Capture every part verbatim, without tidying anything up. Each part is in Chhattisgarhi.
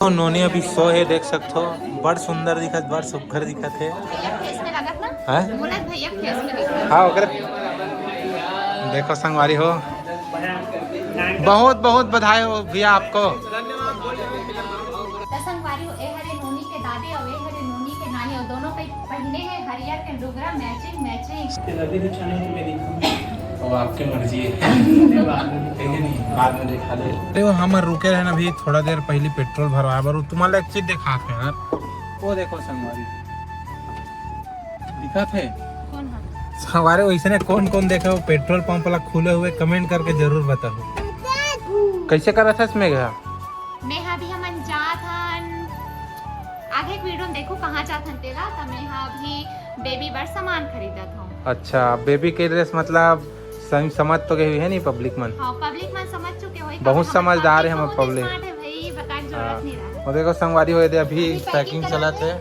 तो नोनी अभी सो हे, देख सकथो, बड़ सुंदर दिखत, बड़ सुघर दिखत हे। भैया फेस में लगत ना? हैं? बोलत भैया फेस में दिखत। हाँ, ओकरे देखो संगवारी हो, बहुत बहुत बधाई हो भैया आपको। तो संगवारी हो, ए हरे नोनी के दादी और ए हरे नोनी के नानी, और दोनों के पहिने हे हरियर के लुगरा, मैचिंग मैचिंग। वो आपके मर्जी है। ठीक है, नहीं, बाद में दिखा दे। अरे, वो हमर रुके रहे ना अभी, थोड़ा देर पहले पेट्रोल भरवाए बर, तुम्हारा एक चीज दिखाते हैं यार। वो देखो संगवारी, दिखा थे कौन है? संगवारी, वैसे ने कौन कौन देखे हो पेट्रोल पंप वाला खुले हुए, कमेंट करके जरूर बताओ। कैसे करा था इसमें गया? मैं हा अभी हमन जात हन, आगे एक वीडियो में देखो कहाँ जात हन तेला। त मैं हा अभी बेबी बर सामान खरीदत हूँ। अच्छा, बेबी के ड्रेस मतलब सम-, समझ तो गए हुई है नहीं पब्लिक मन। हाँ, पब्लिक मन समझ चुके होई, बहुत हमर समझदार है हमर पब्लिक। बहुत पब्लिक। स्मार्ट है भाई, बताने की जरूरत नहीं रहा। वो देखो संगवारी हो, अभी अभी पैकिंग चलत है,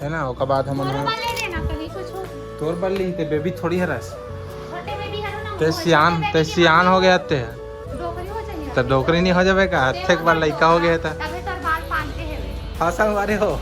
है ना? ओकर बाद हम तोर बर ले लेना कहीं कुछ हो। तोर बर ली ते बेबी थोड़ी हरस। छोटे बेबी हरो ना, ते सियान, ते सियान हो गया ते। डोकरी हो जाही। तो डोकरी नहीं हो जावे का? अच्छे एक बार लड़का हो गया था। तबे तोर बाल पान के हेवे। हाँ संगवारी हो,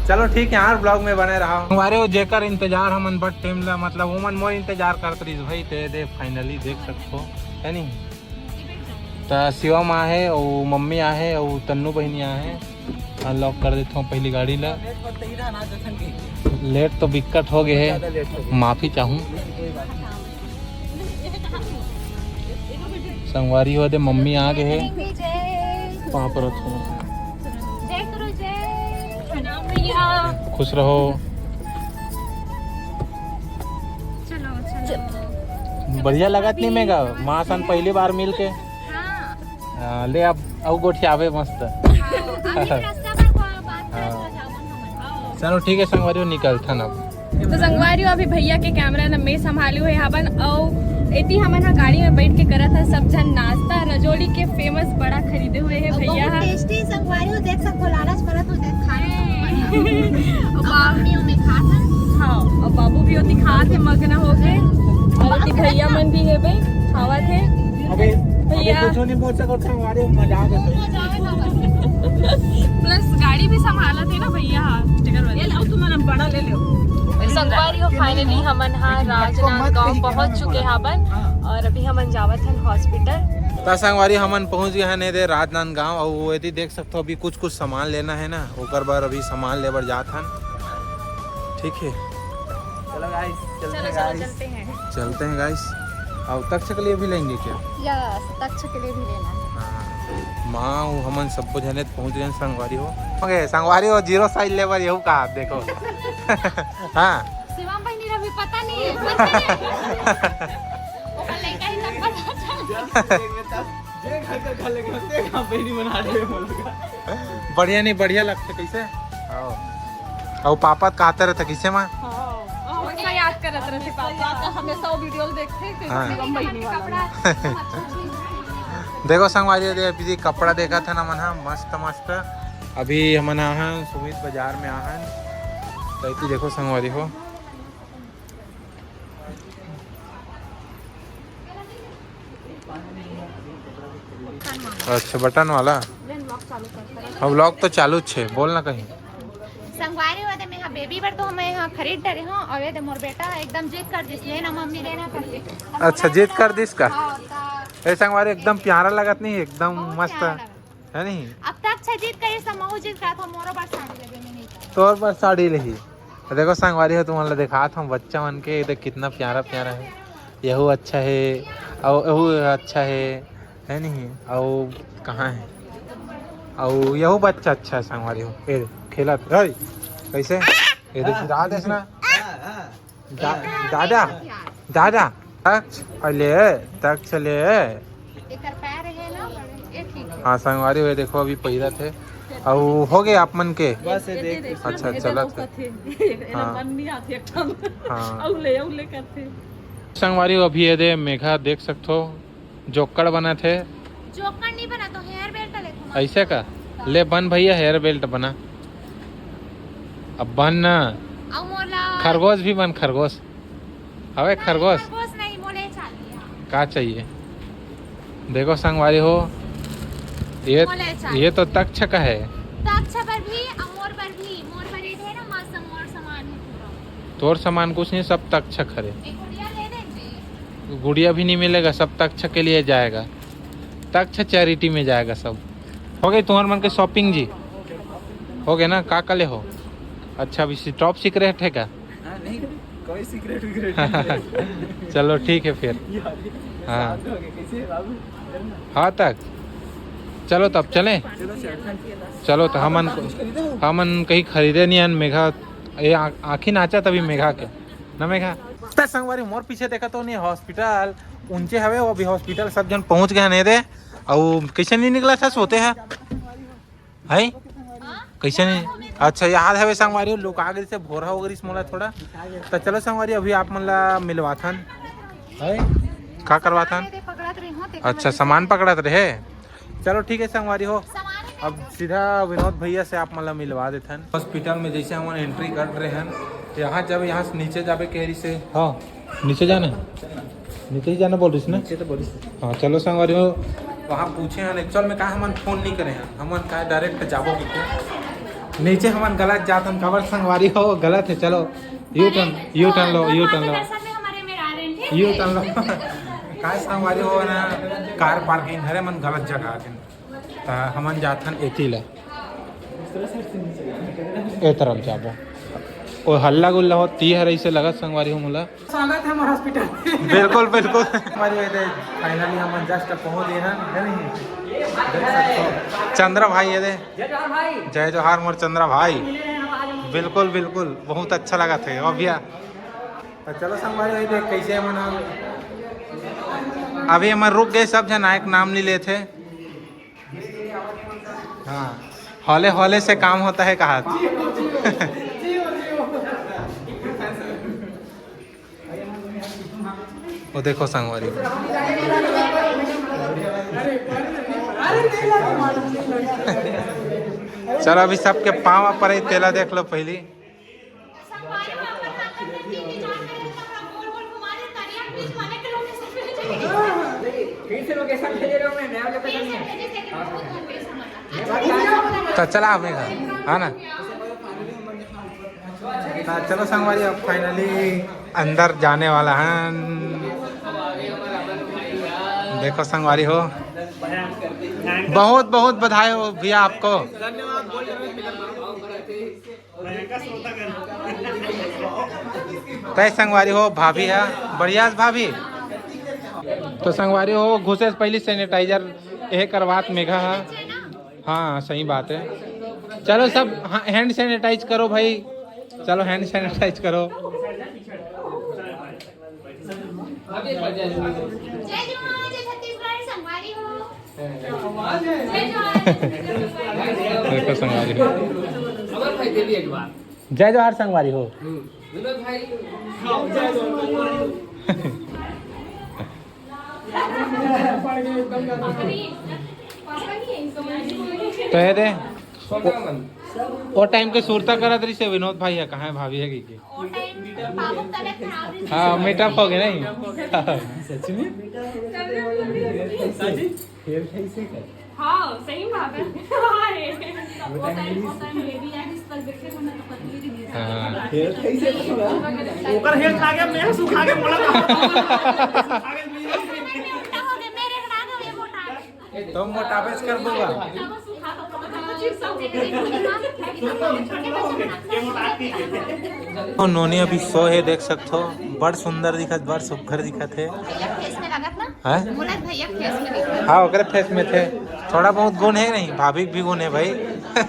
चलो ठीक है यार, ब्लॉग में बने रहा। संगवारी हो, जेकर इंतजार हमन बड़ टाइम ला, मतलब ओमन मोर इंतजार करत रहिस भाई, ते दे फाइनली देख सकथो, है नहीं? त शिवम आहे, अउ मम्मी आहे, अउ तन्नू बहिनी आहे। अनलॉक कर देथों पहली गाड़ी ला। लेट तो बिक्कट हो गए है, माफी चाहूँ। संगवारी हो दे, मम्मी आ गए है। पाँव परत हूँ। खुश रहो। चलो, चलो। बढ़िया लगत नहीं मेगा, माँ सन पहली बार मिल के। हाँ। हाँ, ले अब अउ गोठियाबे मस्त। हाँ, अभी रास्ता में को-, बात करत हाँ। रह जावन हमन। चलो ठीक है संगवारी हो, निकलथन अब। तो संगवारी हो, अभी भैया के कैमरा न मैं संभालू है हबन, अउ एती हमन हा गाड़ी में बैठ के करत है सब झन नाश्ता। रजोली के फेमस बड़ा खरीदे हुए है भैया हा। टेस्टी संगवारी हो, देख सकथो, लालच परत हो, देख खा ले। अब मम्मी ओमे खात है। हाँ, अब बाबू भी ओती खात है, मगन हो गए, अउ ओती भैया मन भी है बे, खावत है। अबे, अबे भैया। कुछ नहीं बोल सकत संगवारी हो, मजाक है। प्लस गाड़ी भी संभालत है ना भैया हा। ये लाओ, तुम्हारा बड़ा ले लो। संगवारी हो, फाइनली हमन हा राजनांदगांव पहुंच चुके हाबन और अभी हमन जावत हन हॉस्पिटल। त संगवारी हमन पहुंच गए हन एदे राजनांदगांव, अउ वो एती देख सकथो अभी कुछ कुछ सामान लेना है ना, ओकर बर अभी सामान लेबर जात हन। ठीक है, चलो गाइस, चलते चलो, हैं चलो, गाइस। चलते हैं। चलते हैं गाइस। और तक्ष के लिए भी लेंगे क्या? यस, तक्ष के लिए भी लेना है। हाँ। माँ, वो हमन सबो झने पहुँच गए संगवारी हो। ओके, संगवारी हो, जीरो साइज लेबर यहू कहा, देखो। हाँ। शिवम बहिनी रवि पता नहीं है, पता नहीं। ओकर लइका ही तक पता चल। जे घर का खा लेके होते हैं, कहाँ पे नहीं बना रहे बोल के। बढ़िया नहीं, बढ़िया लगता कैसे? हाँ। और पापा कहते रहते कैसे माँ? हाँ, हमेशा याद करत रहते पापा। हमेशा वो वीडियो देखते हैं, हाँ। शिवम बहिनी वाला। देखो संगवारी, दे अभी कपड़ा देखा था ना मन, हाँ, मस्त मस्त। अभी हमन आहन सुमित बाजार में आहन, तो इतनी देखो संगवारी हो। अच्छा, बटन वाला। अब व्लॉग तो चालू छे, बोल ना कहीं। संगवारी हो दे, मैं हा बेबी बर तो मैं हा खरीद डरे हूँ, और ये दे मोर बेटा एकदम जिद कर दिस, लेना मम्मी, लेना करके। अच्छा, जिद कर दिस का? हाँ, तो ए संगवारी, एकदम प्यारा लगत नहीं, एकदम बहुत मस्त प्यारा है। लगत। है नहीं? अब तक छे जिद करिस, त महू जिद करत हूँ, मोरो बर साड़ी लेबे, मैं नहीं करत। तोर बर साड़ी लेही। तो देखो संगवारी हो, तुमन ला दिखात हूँ बच्चा मन के, ये देख कितना प्यारा प्यारा है। यहू अच्छा है, और यहू अच्छा है, है नहीं? और कहाँ है? और यहू बच्चा अच्छा है संगवारी हो। ये देख, खेलत है। कैसे? ये देख, गिरा देस ना। दा-, दादा, दादा, तक्ष, अले, तक्ष ले। एकर पैर है ना, ये ठीक है। हाँ, संगवारी हो, देखो, अभी पहिरत है। अउ हो गए आप मन के? बस ये देख। अच्छा, ये चलत देखो है। कथे। हाँ। बन नहीं आती एकदम। हाँ। अउ ले, अउ ले करते। संगवारी हो, अभी ये दे मेघा देख सकथो, जोकड़ बनत हे। जोकड़ नहीं बना तो हेयर बेल्ट ले तुम। ऐसे का? ले बन भैया, हेयर बेल्ट बना। अब बन ना। अब मोला खरगोश भी बन, खरगोश। अबे ना, खरगोश। खरगोश नहीं, मोले चाहिए। का चाहिए? देखो संगवारी हो, ये, मोले चाहिए। ये तो तक्ष का है। तक्ष बर भी, अउ मोर बर भी, मोर बर ये थे ना, माँ संग मोर सामान है पूरा। तोर सामान कुछ नहीं, सब तक्ष हरे। एक गुड़िया ले दे जी। गुड़िया भी नहीं मिलेगा, सब तक्ष के लिए जाएगा, तक्ष चैरिटी में जाएगा सब। हो गई तुम्हार मन के शॉपिंग जी? हो गए ना? का का ले हो? अच्छा, अभी टॉप सीक्रेट है का? हाँ, नहीं, कोई सीक्रेट विक्रेट नहीं है। चलो ठीक है फिर। ये वाली हाँ। साथ हो गए, कैसे है बाबू? हाँ तक। चलो तब चलें। चलो चलते। चलो तो हमन कुछ खरीदे हो? हमन कहीं खरीदे नहीं हन मेघा। ये आ- आँखी नाचा तभी मेघा के ना मेघा। त संगवारी मोर पीछे देखा तो नहीं हॉस्पिटल ऊंचे हवे, वो अभी हॉस्पिटल सब झन पहुंच गए हन दे। अउ कैसे नहीं निकला था सोते है है? कैसे नहीं? अच्छा, याद हवे संगवारी, लुका गिस हे, भोरहा हो गिस मोला थोड़ा। तो चलो संगवारी, अभी आप मन ला मिलवाथन। है? का करवाथन? अच्छा, सामान पकड़त रहे। चलो ठीक है संगवारी हो, अब सीधा विनोद भैया से आप मन ला मिलवा देथन। हॉस्पिटल में जैसे हमन एंट्री कर रहे हैं, तो यहाँ जब यहाँ से नीचे जाबे कह रही से, हाँ। नीचे जाना है? नीचे ही जाना बोल रही थी ना? नीचे तो बोली थी। हाँ, चलो संगवारी हो, वहाँ पूछे हैं, एक्चुअल में का हमन फोन नहीं करे हैं, हमन का डायरेक्ट जाबो किके। नीचे हमन गलत जात हन, काबर संगवारी हो, गलत है। चलो यू टर्न, यू टर्न लो, यू टर्न लो, यू टर्न लो। का संगवारी हो ना, कार पार्किंग हरे, मन गलत जगह आते हैं। त हमन जात हन एती ला। ए तरफ जाबो। ओ हल्ला गुल्ला हो, ती हर ऐसे लगत संगवारी हो मोला। स्वागत है हमारे हॉस्पिटल। बिल्कुल, बिल्कुल। हमारी ये देख, finally हमन just पहुंच गए हैं, है नहीं? देख सकते हो। चंद्रा भाई, ये दे। जय जोहार भाई। जय जोहार मोर चंद्रा भाई। मिले हैं हम आज। बिल्कुल, बिल्कुल। बहुत अच्छा लगा थे। और भैया, तो चलो संगवारी, ये देख कैसे हमन हम अभी हमन रुक गए, सब झन आए के नाम नहीं लेते। हाँ, हौले हौले से काम होता है कहा। वो देखो संगवारी, चलो अभी सबके पाँव पर ही तेला देख लो पहली। फिर से लोकेशन भेजे रहे हो, मैं नया लोकेशन में। तो चला हमें घर, है ना? तो चलो संगवारी, अब finally अंदर जाने वाला है। देखो संगवारी हो, बहुत बहुत बधाई हो भैया आपको। तय संगवारी हो, भाभी है बढ़िया से भाभी। तो संगवारी हो, घुसे से पहली sanitizer ये करवात मेघा है। हाँ, सही बात है। चलो सब, हाँ, hand sanitize करो भाई, चलो hand sanitize करो। जय जोहार, जय छत्तीसगढ़, संगवारी हो। जय जोहार, जय छत्तीसगढ़, संगवारी हो। देखो संगवारी हो। अमर भाई दे दिए एक बार। जय जोहार संगवारी हो। हम्म। विनोद भाई। तो ये दे, वो, वो टाइम के सुरता करत रही से विनोद भाई है, कहाँ है भाभी है कि के? वो टाइम बाबू तबीयत खराब रही। हाँ, मेटअप हो गया नहीं। सच में? हेयर कैसे कर? हाँ, सही बात है। हाँ, रे। वो टाइम, वो टाइम बेबी आइस पर देखे हो ना, तो पतली रही है। हाँ। हेयर कैसे कर? ओकर हेयर खा गया, मेरा सुखा गया, बोला था। सुखा गया, मेरा सुखा गया। मोटा हो गया, मेरे खा गया, ये मोटा है। तो मोटापे से कर दूंगा। तो नोनी अभी सो है, देख सकते हो, बड़ सुंदर दिखत, बड़ सुघर दिखत है। भैया फेस में लगत ना? हैं? बोला भैया फेस में दिखत। हाँ, ओकरे फेस में थे, थोड़ा बहुत गुण है नहीं, भाभी के भी गुण है भाई। पहला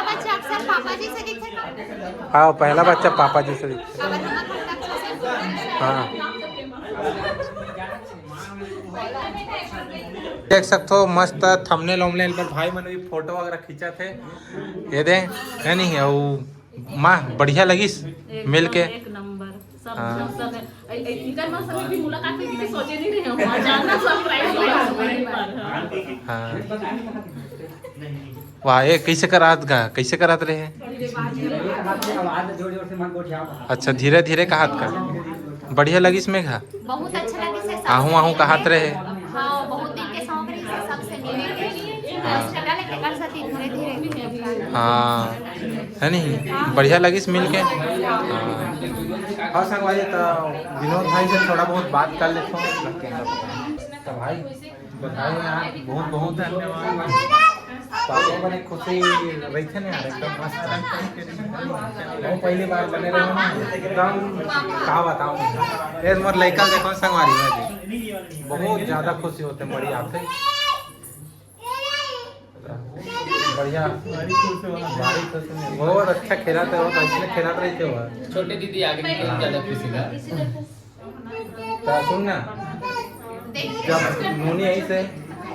बच्चा अक्सर पापा जी से दिखे ना? हाँ, पहला बच्चा पापा जी से दिखे। हाँ। देख सकते हो मस्त थंबनेल वंबनेल पर भाई मन भी फोटो वगैरह खींचा थे। ये दे, है नहीं, वो माँ बढ़िया लगिस मिल के। एक नंबर। सब, हाँ। सब, सब है। ए, ए, इनकर माँ सब की मुलाकात हुई थी, मैं सोचे नहीं रहे हूँ। अचानक सरप्राइज हुआ। हाँ। वाह, ये कैसे करात गा, कैसे करात रहे? अच्छा, धीरे धीरे कहात का। बढ़िया लगिस मेघा? बहुत अच्छा लगिस है, सबसे आहू, आहू मिले कहात के। रहे। हाँ, बहुत दिन के शौक रही है सबसे मिले के। हाँ। स्ट्रगल है, कर सकती हूँ। हाँ, है नहीं, बढ़िया लगिस मिल के। हाँ। हाँ संगवारी, तो विनोद भाई से थोड़ा बहुत बात कर लेथों। तो भाई बताओ यार, बहुत बहुत धन्यवाद। पापा बने खुशी रहिथे ना यार, एकदम मस्त। वो पहली बार बने रहे ना, एकदम का बताऊँ। ये मोर लइका देखो संगवारी हो जी, बहुत ज्यादा खुशी होते, बड़ी आते। बढ़िया। भारी खुश हो। बहुत अच्छा खेला था, वो तो इसलिए खेला रहे थे वो। छोटे दीदी आगे निकल ज्यादा खुशी का। तो सुन ना, जब नोनी आई से,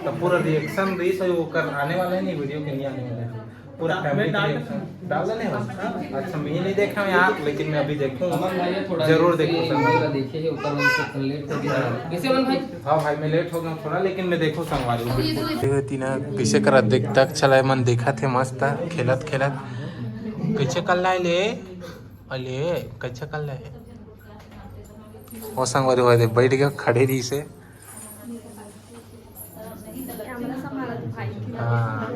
तो पूरा रिएक्शन रही से, वो कर आने वाला है नहीं, वीडियो के नहीं आने वाला है। पूरा फैमिली रिएक्शन डाल देने हो। अच्छा, मैं नहीं देखा हूँ यार, लेकिन मैं अभी देखूँ, जरूर देखूँ। देखिए, ऊपर वाले से लेट हो गया। कैसे मन भाई? हाँ भाई, मैं लेट हो गया थोड़ा, लेकिन मैं देखो संगवारी। देखो तीना कैसे करत देख तक चला मन देखा थे मस्त खेलत खेलत। कैसे कर लाए ले? अले कैसे कर लाए? वो संगवारी हुआ दे बैठ गया खड़े रही से। हाँ।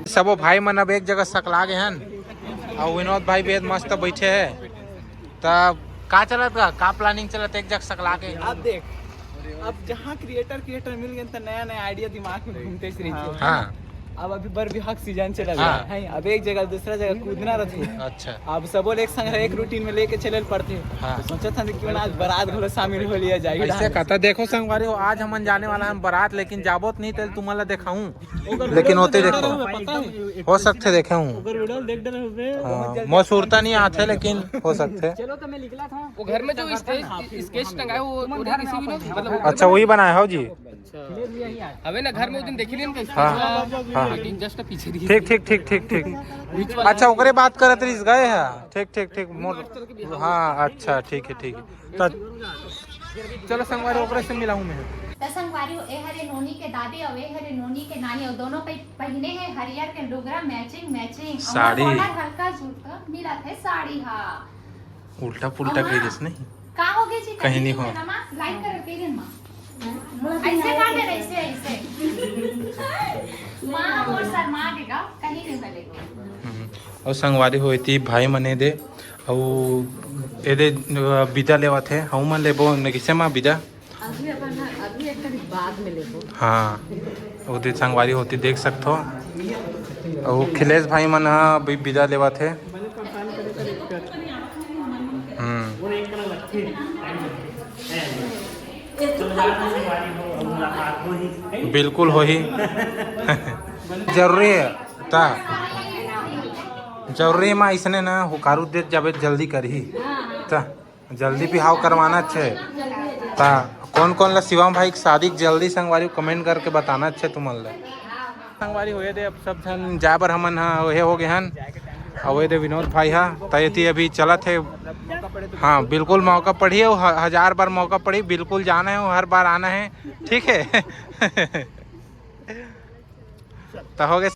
सबो भाई मन अब एक जगह सकला गए हन, और विनोद भाई भी मस्त बैठे हैं। तब का चलत का, का प्लानिंग चलत, एक जगह सकला के? अब देख, अब जहाँ क्रिएटर क्रिएटर मिल गए तो नया नया आइडिया दिमाग में घूमते से रहिथे। हाँ। अब अभी बर बिहाव सीजन चल रहा हाँ। है, अब एक जगह दूसरा जगह कूदना रहते। अच्छा। अब सबो ले एक संग रहे, एक रूटीन में लेके चले पड़ते। हाँ। तो सोचा था कि क्यों ना आज बारात घलो शामिल हो लिया जाए। ऐसे कहता देखो संगवारी हो, आज हमन जाने वाला हम बारात, लेकिन जाबो तो नहीं, तेल तुम्हारा दिखाऊं। लेकिन होते देखो, हो सकते देखे हूँ। हाँ, मोर सुरता नहीं आते, लेकिन हो सकते। चलो तो मैं निकला था। वो घर में जो स्केच टंगा है, वो उधर किसी भी लोग, मतलब, अच्छा, वही बनाया हो जी। हवे ना, घर में उस दिन देखी नहीं कैसे। हाँ, हाँ। लेकिन जस्ट पीछे रही। ठीक, ठीक, ठीक, ठीक, ठीक। अच्छा, ओकरे बात करत रहिस गए है। ठीक, ठीक, ठीक। मोर, हाँ, अच्छा, ठीक है, ठीक है। तो चलो संगवारी, ओकरे से मिलाऊं मैं। त संगवारी हो, ए हरे नोनी के दादी और ए हरे नोनी के नानी, और दोनों पे पहिने है हरियर के लुगरा, मैचिंग मैचिंग। और साड़ी। बॉर्डर हल्का झुलका मिला थे साड़ी हा। उल्टा पुल्टा कही दिस नहीं। का हो गए जी? कहीं नहीं हो। लाइक कर के रे माँ। ऐसे कर दे, ऐसे, ऐसे। माँ और शर्मा के का कहीं नहीं मिलेगा। हम्म। और संगवारी होती भाई मने दे, और एदे, अ, बिदा लेवत है, हऊ मन लेबो न किसे माँ बिदा? अभी अपन ना, अभी एक तारीख बाद में लेबो। हाँ, वो दे संगवारी होती देख सकत हो। और खिलेश भाई मन हा भी बिदा लेवत है। हम्म। बिल्कुल होही। जरूरी है ता, जरूरी है माँ, इसने ना हुकारू देत जाबे, जल्दी करही ता। जल्दी बिहाव करवाना छे। ता कौन कौन ला शिवम भाई के शादी के जल्दी संगवारी कमेंट करके बताना छे तुमन ला। संगवारी होए दे, अब सब झन जाए बर हमन हा ओहे हो गए हन। अउ ओहे दे विनोद भाई हा, त एती अभी चलत हे। हाँ, बिल्कुल मौका पड़ी है, ह-, हजार बार मौका पड़ी, बिल्कुल जाना है, हर बार आना है, ठीक है। त हो गए